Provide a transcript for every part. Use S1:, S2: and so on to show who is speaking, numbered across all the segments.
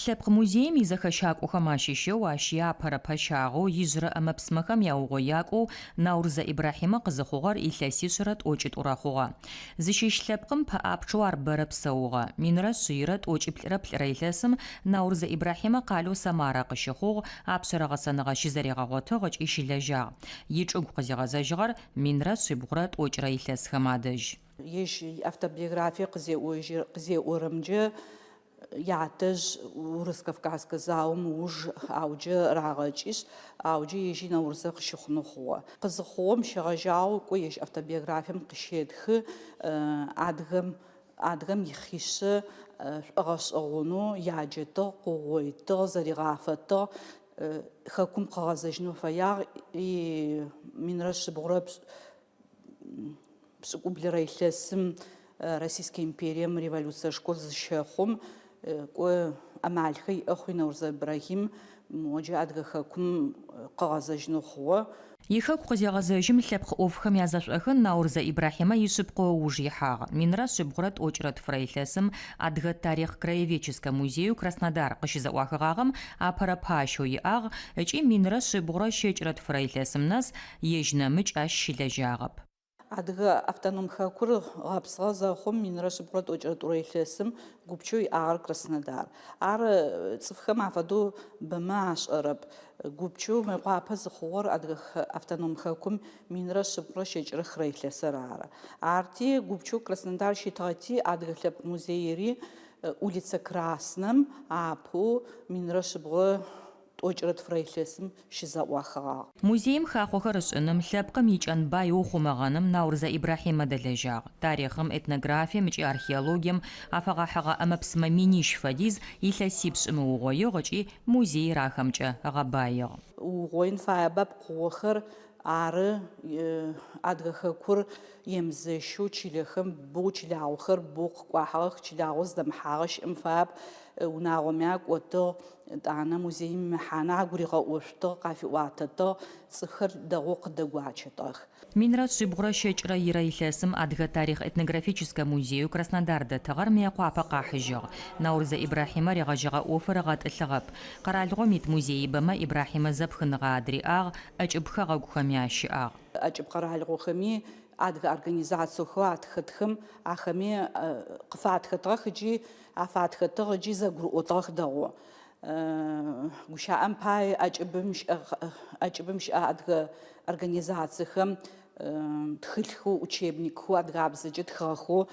S1: Лъэпкъ музеим изэхэщакӏохэм ащыщэу, ащ иапэрэ пэщагъэу, ижъырэ ӏэмэ-псымэхэм яугъоякӏоу Наурзэ Ибрахьимэ къызыхъугъэр илъэсишъэрэ тӏокӏитӏурэ хъугъэ. Зыщыщ лъэпкъым пэӏапчъэу ар бэрэ псэугъэ. Минрэ шъыирэ тӏокӏиплӏырэ плӏырэ илъэсым Наурзэ Ибрахьимэ къалэу Самарэ къыщыхъугъ, апшъэрэ гъэсэныгъэ щызэригъэгъотыгъ ыкӏи щылэжьагъ. Ичӏыгу къызигъэзэжьыгъэр минрэ шъибгъурэ тӏокӏырэ илъэсхэм адэжь.
S2: Ежь иавтобиографие къызеӏорэмкӏэ, Ятэжъ Урыс-Кавказскэ заом ыуж ауджэ рагъэкӏишъ, ауджэ ежьи Наурзэ къыщыхъунэу хъугъэ. Къызыхъугъэм щегъэжьагъэу кӏо ежь автобиографием къыщетхы адыгэм адыгэм ихъишъэ шӏогъэшӏэгъонэу яджэтыгъ, къыугъоитыгъ, зэригъафэтыгъ, хэкум къыгъэзэжьынэу фэягъ и минрэ шъибгъурэ Пшӏыкӏублырэ илъэсым Российскэ империем революциешхо зыщэхъум, кӏо амалхэр иӏэ хъуи Наурзэ Ибрахьим моджэ Адыгэ хэкум къыгъэзэжьынэу хъугъэ.
S1: Ихэку къызегъэзэжьым лъэпкъ ӏофхэм язэшӏохын Наурзэ Ибрахьимэ ишъыпкъэу ыуж ихьагъ. Минрэ шъибгъурэ тӏокӏырэ тфырэ илъэсым Адыгэ тарихъ-краеведческэ музееу Краснодар къыщызэӏуахыгъагъэм апэрэ пащэу иӏагъ ыкӏи минрэ шъибгъурэ щэкӏырэ тфырэ илъэсым нэс Ежь нэмыкӏ ащ щылэжьагъэп.
S2: Адыгэ автоном хэкур гъэпсыгъэ зэхъум минрэ шъибгъурэ тӏокӏырэ тӏурэ илъэсым гупчэу иӏагъэр Краснодар. Ар цӏыфхэм афэдэу бэмэ ашӏэрэп. Гупчэу Мыекъуапэ зыхъугъэр Адыгэ автоном хэкум минрэ шъибгъурэ щэкӏырэ хырэ илъэсыр ары. Арти, гупчэу Краснодар щытыгъэти, Адыгэ лъэпкъ музеири улицэ Краснэм апэу минрэ шъибгъурэ тӏокӏырэ тфырэ илъэсым щызэӏуахыгъагъ.
S1: Музеим хахъохэр ышӏыным, лъэпкъым икӏэн бай ухъумэгъэным Наурзэ Ибрахьимэ дэлэжьагъ. Тарихъым, этнографием ыкӏи археологием афэгъэхьыгъэ ӏэмэ-псымэ минищ фэдиз илъэсипшӏым ыугъоигъ ыкӏи музеир ахэмкӏэ ыгъэбаигъ.
S2: Уугъоин фаеба пкъыгъохэр ары Адыгэ хэкур емызэщэу чылэхэм боу чылагъохэр боу къыкӏуахьыгъэх, чылагъо зыдэмыхьагъэ щыӏэм фаеп, унагъоми акӏотыгъ. Етӏанэ музеим имэхьанэ агуригъэӏошъутыгъ, къафиӏуатэтыгъ, цӏыфхэр дэгъоу къыдэгуачэтыгъэх.
S1: Минрэ шъибгъурэ щэкӏырэ ирэ илъэсым Адыгэ тарихъ-этнографическэ музееу Краснодар дэтыгъэр Мыекъуапэ къахьыжьыгъ. Наурзэ Ибрахьимэ ригъэжьэгъэ ӏофыр ыгъэтӏылъыгъэп. Къэралыгъом ит музеибэмэ Ибрахьимэ зэпхыныгъэ адыриӏагъ, ӏэкӏыб хэгъэгухэми ащыӏагъ.
S2: ӏэкӏыб къэралыгъохэми адыгэ организациехэу атхэтхэм ахэми къыфатхэтыгъэх ыкӏи Афатхэтыгъ ыкӏи зэгурыӏотыгъэх дэгъоу. Гущыӏэм пае ӏэкӏыбым щыӏэ ӏэкӏыбым щыӏэ адыгэ организациехэм тхылъхэу, учебникхэу адыгабзэкӏэ тхыгъэхэу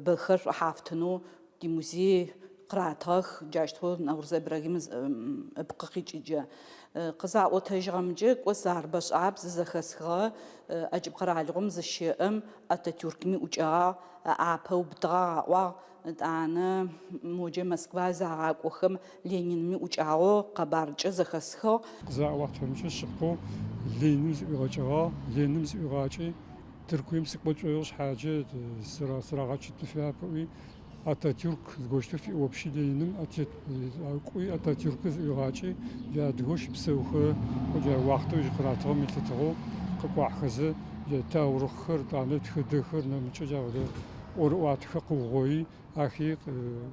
S2: бэхэр шӏухьафтынэу тимузей къыратыгъэх, джащтэу Наурзэ Ибрахьим ыпкъы къикӏыджэ. Къызаӏотэжьыгъэмкӏэ, кӏо сэ ар бэшӏагъэп зызэхэсхыгъэ, ӏэкӏыб къэралыгъом зыщэӏэм Ататюркми ӏукӏэгъагъ, ыӏапэ ыубытыгъагъ аӏуагъ. Ытӏанэ моджэ Москва загъакӏохэм Ленинми ӏукӏагъэу къэбаркӏэ зэхэсхыгъ.
S3: Къызаӏуатэрэмкӏэ шъыпкъэу Лениным зыӏуигъэкӏэгъагъ. Лениным зыӏуигъакӏи, Тыркуем сыкӏо шӏоигъу шъхьаджэ сырагъэчыты фяп ыӏуи, Ататюрк зыгощтэу фиӏопщи Лениным кӏуи Ататюркы зыӏуигъакӏи, джа адыгэу щыпсэухэрэ джа уахътэу ежь къыратыгъэм елъытыгъэу къыкӏуахьхэзэ, джа таурыхъхэр, ытӏанэ тхыдэхэр, нэмыкӏэу джа фэдэ ӏорыӏуатэхэр къыугъои, ахи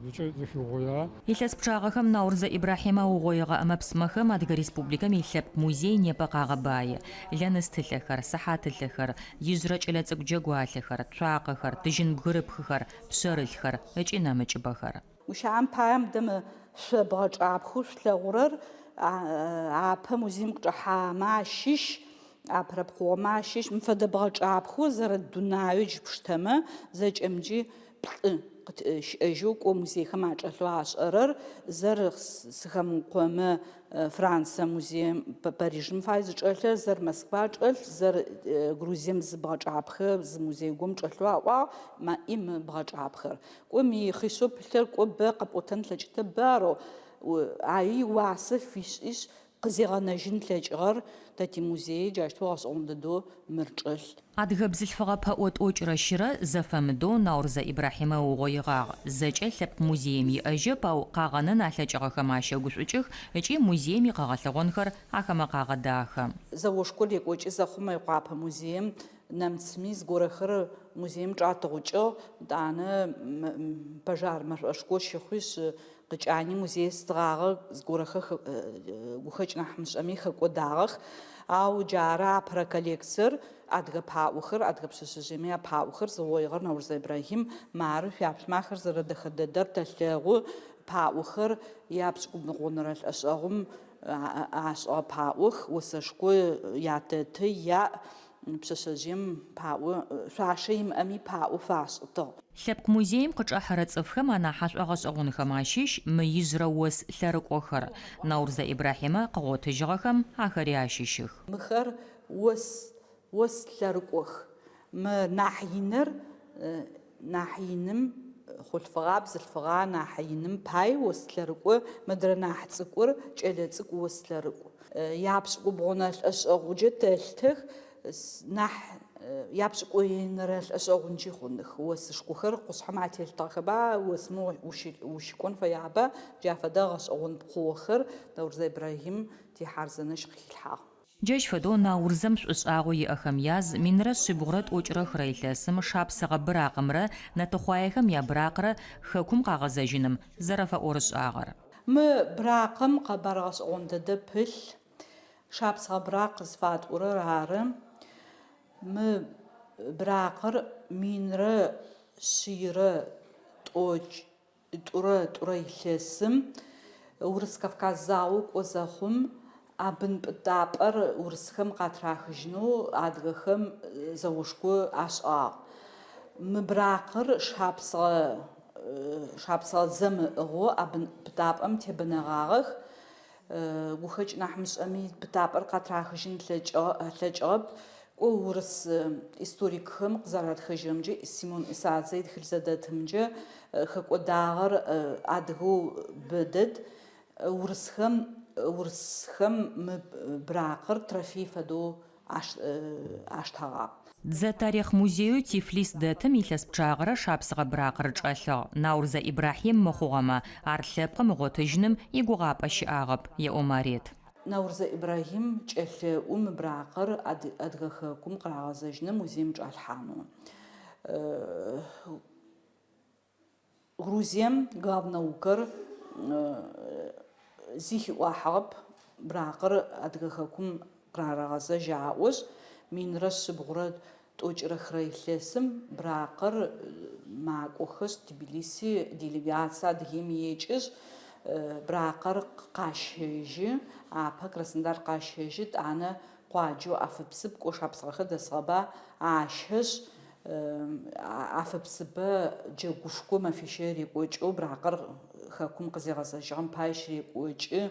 S3: зэкӏэ зэхиугъоягъ.
S1: Илъэс пчъагъэхэм Наурзэ Ибрахьимэ ыугъоигъэ ӏэмэ-псымэхэм Адыгэ Республикэм и Лъэпкъ музей непэ къагъэбаи. Лэныстылъэхэр, сыхьатылъэхэр, ижъырэ кӏэлэцӏыкӏу джэгуалъэхэр, цуакъэхэр, тыжьын бгырыпхыхэр, пшъэрылъхэр ыкӏи нэмыкӏыбэхэр.
S2: Гущыӏэм пае мыдэ мы шъо бгъэчӏапхэу шъулъэгъурэр апэ музеим къычӏэхьагъэмэ ащыщ, Апэрэ пкъыгъомэ ащыщ мы фэдэ бгъэчӏапхэу зэрэдунаеу джы пштэмэ, зэкӏэмджи плӏы щыӏэжьэу кӏо музейхэм ачӏэлъэу ашӏэрэр, зэр сыхэмыукъомэ Францие музеем Парижым фай зычӏэлъыр, зэр Москва чӏэлъ, зэр Грузием зы бгъэчӏапхэ зы музей гом чӏэлъэу аӏуагъ, маӏи мы бгъэчӏапхэр. Кӏо мы хъишъэу пылъыр кӏо бэ къэпӏотэн плъэкӏытэ бэ арэу, аи уасэ фишӏишъ Къызигъэнэжьын ылъэкӏыгъэр тэ тимузей джащтэу гъэшӏэгъон дэдэу мыр чӏэлъ.
S1: Адыгэ бзылъфыгъэ пэӏо тӏокӏырэ щырэ зэфэмыдэу Наурзэ Ибрахьимэ ыугъоигъагъ. Зэкӏэ Лъэпкъ музеим иӏэжьэп, ау къагъэнэн алъэкӏыгъэхэм ащэгушӏукӏых ыкӏи музеим икъэгъэлъэгъонхэр ахэмэ къагъэдахэ.
S2: Зэошхор рекӏокӏы зэхъум Мыекъуапэ музеим нэмыцми зыгорэхэр музеим чӏатыгъукӏыгъ, етӏанэ пожар мэшӏошхо щыхъуишъ. Къыкӏани музей стыгъагъэ, зыгорэхэр гухэкӏ нахь мышӏэми хэкӏодагъэх. Ау джары апэрэ коллекциер, адыгэ паӏохэр, адыгэ пшъэшъэжъыемэ япаӏохэр зыугъоигъэр Наурзэ Ибрахьим. Мары шъуяплъымэ ахэр зэрэдэхэ дэдэр тэлъэгъу. Паӏохэр япшӏыкӏубгъонэрэ лӏэшӏэгъум ашӏыгъэ паӏох, осэшхо ятэты, яӏ. Пшъэшъэжъыем паӏо, шъуашэ имыӏэми паӏо фашӏытыгъ.
S1: Лъэпкъ музеим къычӏэхьэрэ цӏыфхэм анахь ашӏогъэшӏэгъонхэм ащыщ мы ижъырэ ос лъэрыкӏохэр. Наурзэ Ибрахьимэ къыгъотыжьыгъэхэм ахэри ащыщых.
S2: Мыхэр ос ос лъэрыкӏох. Мы нахь иныр нахь иным хъулъфыгъа бзылъфыгъа нахь иным пай ос лъэрыкӏо, мыдрэ нахь цӏыкӏур кӏэлэцӏыкӏу ос лъэрыкӏу. Япшӏыкӏубгъунэ лӏэшӏэгъуджэ тэлъытэх, нахь япшӏыкӏуенэрэ лӏэшӏэгъункӏи хъуных. Осышхохэр къушъхьэм ателъытыгъэхэба, осмэ ущыкӏон фэягъэба, джа фэдэ гъэшӏэгъон пкъыгъохэр Наурзэ Ибрахьим тихьарзэнэщ къыхилъхьагъ.
S1: Джащ фэдэу Наурзэм шӏушӏагъэу иӏэхэм яз минрэ шъибгъурэ тӏокӏырэ хырэ илъэсым шапсыгъэ быракъымрэ нэтыхъуаехэм ябыракърэ хэкум къагъэзэжьыным зэрэфэӏорышӏагъэр.
S2: Мы быракъым къэбар гъэшӏэгъон дэдэ пылъ. Шапсыгъэ быракъ зыфатӏорэр ары. Мы быракъыр минрэ шъийрэ тӏокӏ тӏурэ тӏурэ илъэсым Урыс-Кавказ зао кӏо зэхъум Абын пытапӏэр урысхэм къатрахыжьынэу адыгэхэм зэошхо ашӏыгъагъ. Мы быракъыр шапсыгъэ шапсыгъэ дзэм ыӏыгъэу Абын пытапӏэм тебэнэгъагъэх. Гухэкӏ нахь мышӏэми пытапӏэр къатрахыжьын ылъэкӏыгъэп. Кӏо урыс историкхэм къызэратхэжьырэмкӏэ, Симон Исадзе итхылъ зэдэтымкӏэ хэкӏодагъэр адыгэу бэдэд. Урысхэм урысхэм мы быракъыр трофей фэдэу аштэгъагъ.
S1: Дзэ тарихъ музееу Тифлис дэтым илъэс пчъагъэрэ шапсыгъэ быракъыр чӏэлъыгъ. Наурзэ Ибрахьим мыхъугъэмэ, ар лъэпкъым ыгъотыжьыным игугъапӏэ щыӏагъэп, еӏо Марет.
S2: Наурзэ Ибрахьим кӏэлъэӏу мы быракъыр Адыгэ хэкум къырагъэзэжьынэу музеим чӏалъхьанэу. Грузием главнаукэр зи хиӏуахьыгъэп, быракъыр Адыгэ хэкум къырарэгъэзэжь аӏошъ, минрэ шъыбгъурэ тӏокӏырэ хырэ илъэсым быракъыр макӏохэшъ, Тбилиси делегацие Адыгеим екӏышъ, быракъыр къащэжьы, апэ Краснодар къащэжьы, тӏанэ къуаджэу Афыпсып, кӏо шапсыгъэхэр дэсыгъэба, ащэшъ, Афыпсыпэ джэгушхо мэфищэ рекӏокӏэу быракъыр хэкум къызигъэзэжьыгъэм пай щырекӏокӏы.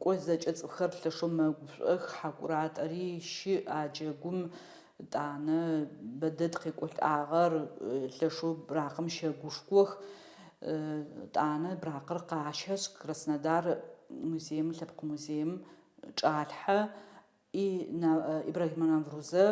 S2: Кӏо зэкӏэ цӏыфхэр лъэшэу мэгушӏох, хьакӏуратӏэри щыӏ а джэгум, тӏанэ бэдэд къекӏолӏагъэр, лъэшэу быракъым щэгушхох. Тӏанэ быракъыр къащэшъ, Краснодар музеим, лъэпкъ музеим чӏалъхьэ. Ибрахьимэ Наврузэ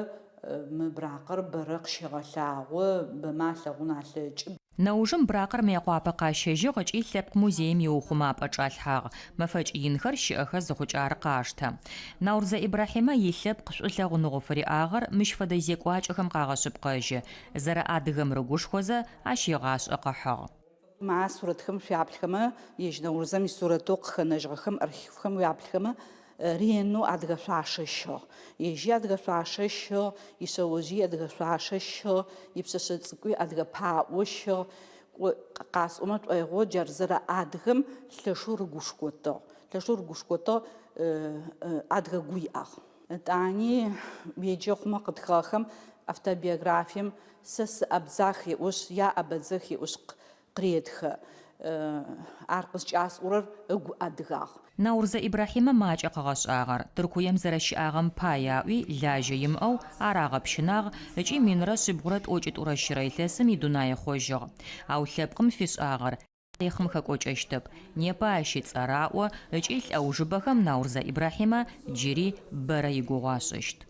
S2: мы быракъыр бэрэ къыщегъэлъагъо, бэмэ алъэгъун алъэкӏы.
S1: Нэужым быракъыр Мыекъуапэ къащэжьыгъ ыкӏи Лъэпкъ музеим иухъумапӏэ чӏалъхьагъ. Мэфэкӏ инхэр щыӏэхэ зыхъукӏэ ар къаштэ. Наурзэ Ибрахьимэ илъэпкъ шӏулъэгъуныгъэу фыриӏагъэр мыщ фэдэ зекӏуакӏэхэм къагъэшъыпкъэжьы, зэрэадыгэм рыгушхозэ ащ игъашӏэ къыхьыгъ.
S2: Ма сурэтхэм шъуяплъхэмэ, ежь Наурзэм исурэтэу къыхэнэжьыгъэхэм, архивхэм уяплъхэмэ, ренэу адыгэ шъуашэ щыгъ. Ежьи адыгэ шъуашэ щыгъ, ишъэожъыий адыгэ шъуашэ щыгъ, ипшъэшъэ цӏыкӏуи адыгэ паӏо щыгъ. Къасӏомэ шӏоигъо джар зэрэадыгэм лъэшэу рыгушхотыгъ. Лъэшэу рыгушхотыгъ, адыгэ гу иӏагъ. Ытӏани уеджэ хъумэ къытхыгъэхэм автобиографием сэ сыабдзах еӏошъ, я абэдзэх еӏошъ къыретхэ. Ар къызкӏасӏорэр ыгу адыгагъ.
S1: Наурзэ Ибрахьимэ макӏэ къыгъэшӏагъэр, Тыркуем зэрэщыӏагъэм пай аӏуи, лажьэ имыӏэу ар агъэпщынагъ ыкӏи минрэ шъибгъурэ тӏокӏитӏурэ щырэ илъэсым идунай ыхъожьыгъ. Ау лъэпкъым фишӏагъэр, Тарихъым хэкӏокӏэщтэп. Непэ ащ ыцӏэ раӏо ыкӏи лӏэужыбэхэм Наурзэ Ибрахьимэ джыри бэрэ игугъу ашӏыщт.